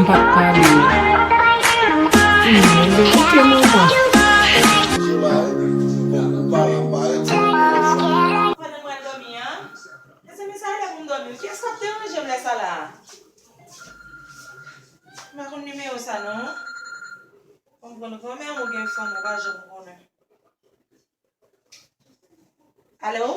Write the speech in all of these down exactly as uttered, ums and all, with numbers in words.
Pa pale. Hmm, men koute manman. Pandan m pral dòmi a, mezanmi, sa e lè pou m dòmi. Kiyès k ap deranje m lè sa la? M pa konn nimewo sa non. Konprann, granmè m ou gen fanm ou pa janm konnen. Alo?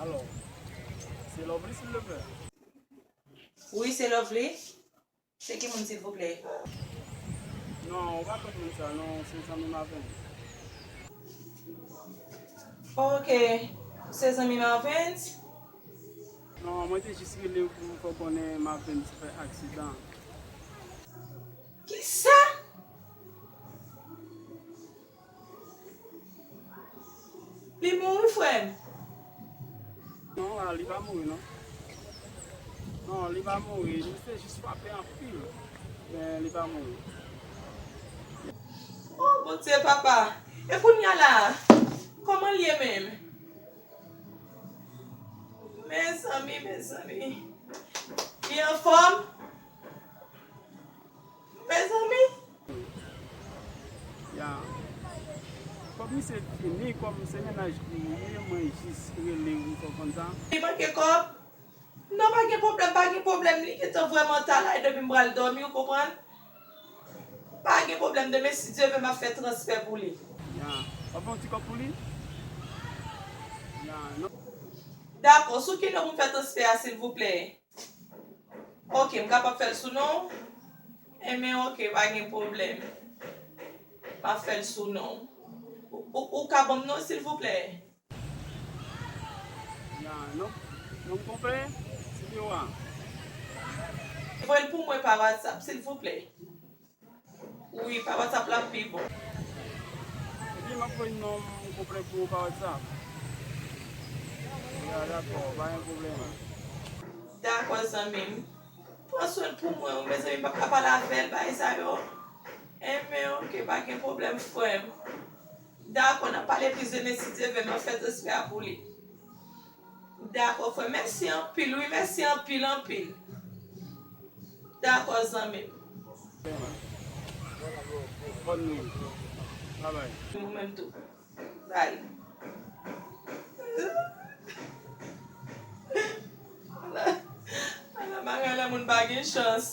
Alo, se Lovely, silvouplè? Wi, se Lovely. Se ki moun, silvouplè? Non, ou pa konn moun sa, non, se zanmi Mavens. Ok, se zanmi Mavens? Non, mwen te jis rele w pou m fè w konnen Mavens fè aksidan. Kisa? Li mouri, frè m? Non, a, li pa mouri, non. Non, li pa mouri. Misye jis frape anpil. Men li pa mouri. Oh, Bondye, papa. E kounye a la, kòman l ye menm? Mezanmi, mezanmi. Li anfòm? Mezanmi. Ya. Kòm misye fini, kòm se mennaj li ye, mwen jis rele w pou w konn sa. Li manke kòb? Non, pa gen pwoblèm, pa gen pwoblèm. Li gentan vrèman ta la, e depi m pral dòmi, ou konprann? Pa gen pwoblèm, demen, si Dye vle, m ap fè transfè pou li. Ya. W ap fè yon ti kòb pou li? Ya, non. Dakò, sou ki non pou m fè transfè a, silvouplè? Ok, m kapab fè l sou non w? Enben, ok, pa gen pwoblèm. M ap fè l sou non w. Ou, ou, ou ka ban m non w, silvouplè? Ya, non, non, m konprann. Sou biwo a. Voye l pou mwen pa WhatsApp, silvouplè. Wi, pa WhatsApp la pi bon. Epi m ap voye non m konplè pou ou pa WhatsApp. Ya, dakò, pa gen pwoblèm. Dakò, zanmi m. Pran swen pou mwen, wi, mezanmi, m p ap ka pale avè l, bagay sa yo. Enben, ok, pa gen pwoblèm, frè m. Dakò, n ap pale plis demen, si Dye vle, m ap fè transfè a pou li. Dakò, frè. Mèsi anpil, wi. Mèsi anpil, anpil. Dakò, zanmi m. Bòn nwit. Babay. Ou menm tou. Bay. Ala, ala bagay la, moun pa gen chans.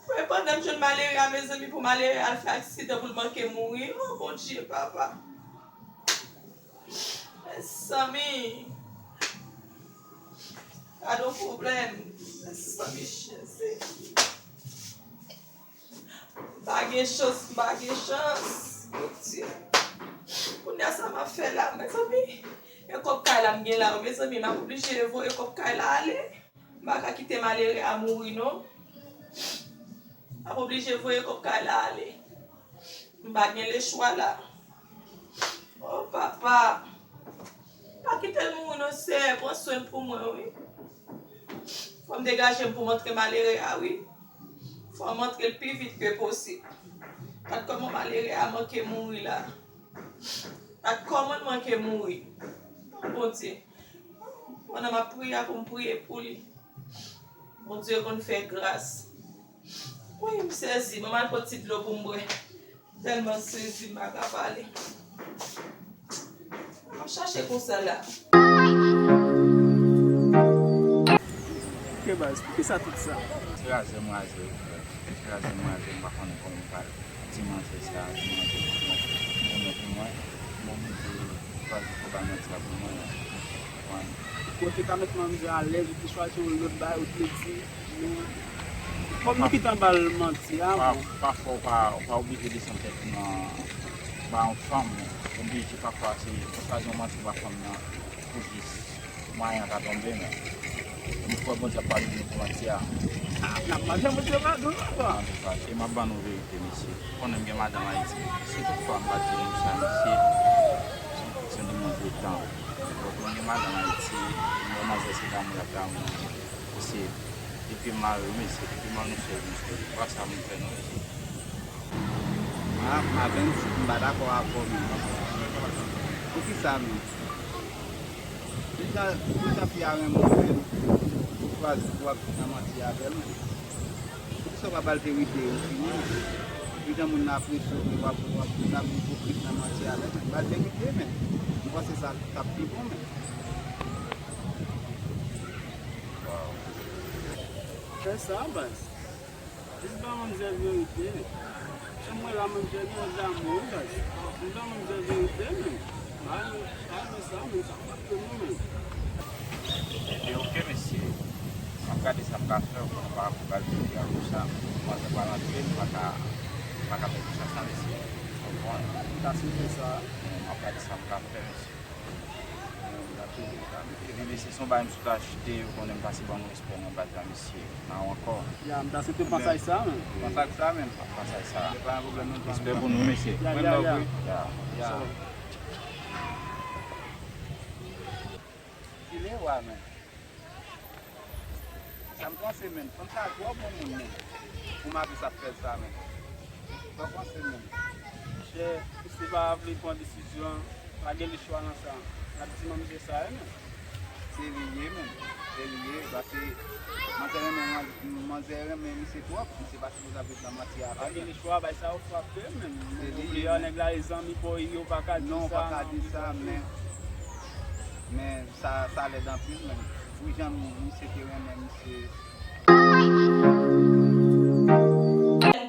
Frè, pandan m jwenn malere a, mezanmi, pou malere a al fè aksidan, pou l manke mouri. O Bondye, papa. Mezanmi. Gad yon pwoblèm. Mezanmi, Jezi. M pa gen chans, m pa gen chans. Bondye. Kounye a sa m ap fè la, mezanmi. E kòb kay la m gen la, mezanmi, m ap oblije voye kòb kay la ale. M pa ka kite malere a mouri, non. M ap oblije voye kòb kay la ale. M pa gen lechwa la. O papa. Pa kite l mouri, non, Seyè. Pran swen pou mwen, wi. Fò m degaje m pou m antre malere a, wi. Fò m antre l pi vit ke posib. Gad kòman malere a manke mouri la. Gad kòman l manke mouri. Bondye. Pandan m ap priye a pou m priye pou li. Bondye konn fè gras. Wi, m sezi. Ban m al pran ti dlo pou m bwè. Tèlman sezi, m pa ka pale. M ap chache konsa la. Ok, baz, poukisa tout sa? Raze m raze, frè. Raze m raze, m pa konnen kòman m pral di manzè sa, di manzè pou mwen. Pou mwen, pou mwen, bon, m di, chwazi pou bay manti a pou mwen, konprann? Ou te ka met manzè alèz, ou te chwazi yon lòt bagay, ou te di, men, kòm nou gentan ba l manti a, bon. Pafwa, ou pa, ou pa oblije desann tèt nan, ba yon fanm, oblije pafwa se, ou chwazi yon manti ba fanm nan, pou jis mwayen an ka tonbe, men. M kwè Bondye ap padone nou pou manti a. Ah, n ap mande Bondye padon, papa. Antouka, e m ap ban nou verite, mesye. Ou konnen m gen madanm Ayiti. Si toutfwa m pa t di nou sa, mesye, se, se yon demwazèl tan. Donk, mwen gen madanm Ayiti, m wè manzè se damou l ap damou. Mesye, depi m mare, mesye, depi m annonse l, mesye, pa sa moun fè non, mesye. Ah, Mavens, m pa dakò avè w menm. Poukisa menm? Deja, deja fi a renmen w, ou chwazi pou w ap nan manti avè l. Yo pa ba l verite, yo fini, men. Jan moun nan apresye w, w ap, w ap, w ap ipokrit nan manti avè l, men. Ba l verite, men. M panse sa t ap pi bon, men. Fè sa, baz. Jis ba manmzèl verite. Se mwen la, manmzèl gen damou, wi, baz. Jis ba manmzèl verite, men. Ba, ba, men sa, men sa pa fè nou, men. Ebyen, oke, mesye. M ap gade sa m ka fè, ou konn pa pou bal fè a konsa. Manzè pral antre, m pa ka, m pa ka fè konsa sa, mesye. Ou konprann? M ta swete sa. M ap gade sa m ka fè, mesye. Ebyen, mesye, se yon bagay m sot achte, ou konnen m pase ban nou respè nan baz la, mesye. Nan ankò. Ya, m ta swete w panse sa, men. Panse ak sa, men. Panse ak sa. Se pa yon pwoblèm, non. Respè pou nou, mesye. Ya, ya, ya. Ya. Ya. Kile wa, men. Sa m panse, men. Fanm sa twò bon moun, men. Pou m ap sa fè sa, men. Sa w panse, men? Monchè, si w pa vle pran desizyon, pa gen lechwa nan sa. N ap di manmzè sa, wi, men. Se li ye, men. Se li ye, paske manzè renmen, manzè renmen misye twòp, misye pa sipoze ap ret nan manti avè l. Pa gen lechwa, bay sa yo frape, men. Se li ye, men. Nèg la e zanmi pa w, yo pa ka di sa. Non, pa ka di sa, men, men sa, sa lèd anpil, men. Wi, jan misye te renmen misye.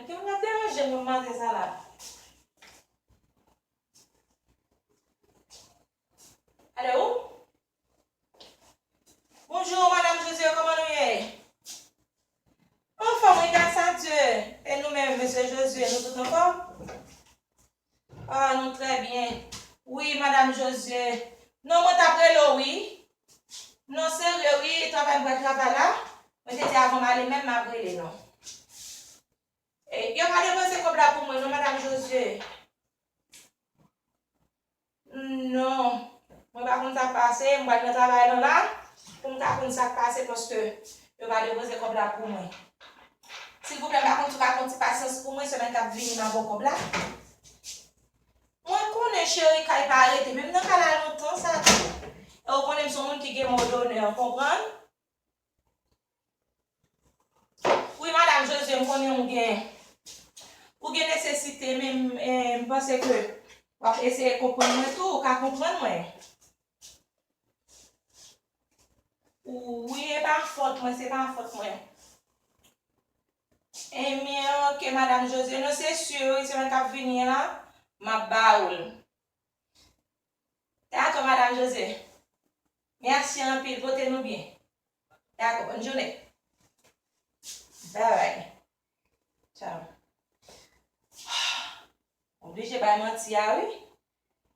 Ki moun ap deranje m nan maten sa la? Alo? Bonjou, Madam José, kòman nou ye? Anfòm, wi, gras a Dye. E nou menm, Mesye José, nou tout anfòm? Ah, nou trè byen. Wi, Madam José. Non, mwen t ap rele w, wi. Non, serye, wi, travay, mwen pral travay la. Mwen te di avan m ale menm, m ap rele nou. E, yo pa depoze kòb la pou mwen, non, Madam José. Non, mwen pa konn sa k pase, m pral nan travay lan la, pou m ka konn sa k pase, paske yo pa depoze kòb la pou mwen. Silvouplè, m pa konn si w ka fè yon ti pasyans pou mwen, semèn k ap vini, m a ba w kòb la. Mwen konnen cheri kay pa rete, menm nan kay la lontan sa tou. E w konnen m se yon moun ki gen mo donè, w konprann? Wi, Madam José, m konnen ou gen, ou gen nesesite, men m, eh, m panse ke w ap eseye konprann mwen tou, ou ka konprann mwen. Wi, e pa fòt mwen, se pa fòt mwen. Ebyen, oke, Madam José, non, se si, wi, semèn k ap vini an la, m ap ba ou l. Dakò, Madam José. Mèsi anpil, pote nou byen. Dakò, bòn jounen. Bye bye. Tchao. Oblije bay manti a, wi.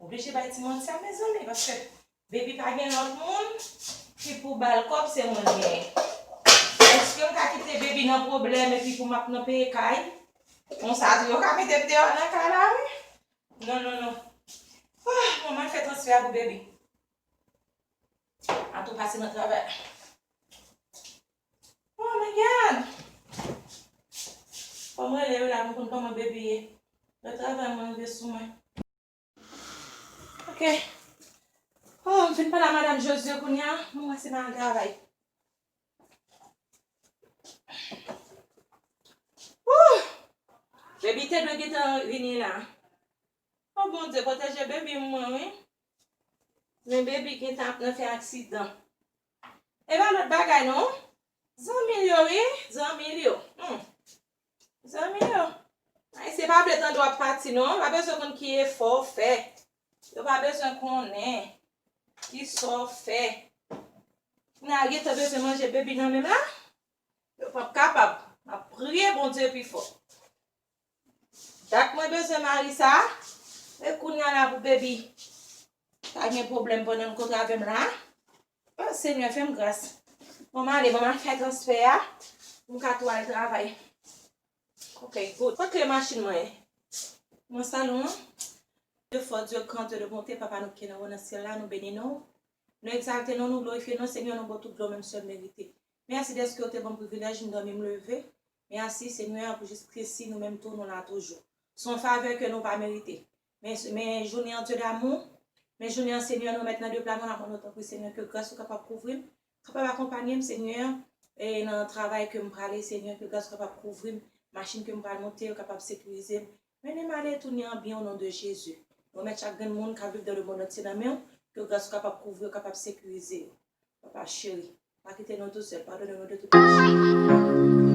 Oblije bay ti manti a, mezanmi, paske Baby pa gen lòt moun ki pou ba l kòb, se mwen li ye. Èske m ka kite Baby nan pwoblèm epi pou m ap nan peye kay? Konsa tou, yo ka mete m deyò nan kay la, wi. Non, non, non. Ah, manman fè transfè a pou Baby. A tou pase nan travay. Oh my God! Fò m rele yo la pou m konn kòman Baby ye. Lè travay mwen rive sou mwen. Ok. Oh, m fin pale a Madam José kounye a, m wè si m al travay. Ouh! Baby te dwe gentan vini la. Oh Bondye, pwoteje Baby mwen, wi. Men Baby gentan ap nan fè aksidan. E pa lòt bagay non. Zanmi l yo, wi. Zanmi l yo. Hmm. Zanmi l yo. Ayisyen pa vle tande w ap pati non. Yo pa bezwen konn ki efò w fè. Yo pa bezwen konnen ki sa w fè. Kounye a gentan bezwen manje Baby nan men m la. Yo p ap kapab. M ap priye Bondye pi fò. Dat mwen bezwen mari sa. E kounye a la pou Baby pa gen pwoblèm pandan l kontre avè m la. Oh, Senyè, fè m gras. Bon, m ale, bon, m al fè transfè a pou m ka tou al travay. Ok, good. Kote kle machin mwen? Nan salon an. Dieu fort, Dieu grand, Dieu de bonté, Papa nou ki nan wo nan syèl la, nou beni non w. Nou egzalte non w, nou glorifye non w, Senyè, nou ba w tout glwa, menm si w merite. Mèsi dèske w te ban m privilèj m dòmi, m leve. Mèsi, Senyè, pou jiskaske nou menm tou, nou la toujou. Se yon favè ke nou pa merite. Men, men jounen an, Dieu d'amour, men jounen an, Senyè, nou met nan de pla nou, n ap mande w tanpri, Senyè, ke gras ou kapab kouvri m, kapab akonpanye m, Senyè, e nan travay ke m prale, Senyè, ke gras ou kapab kouvri m, machin ke m pral monte, yo kapab sekirize m. Mennen m ale tounen an byen o non de Jezi. Mwen remèt chak grenn moun k ap viv dans le monde entier nan men w, ke gras ou kapab kouvri yo, kapab sekirize yo. Papa cheri, pa kite nou tousèl, padone nou de tout peche.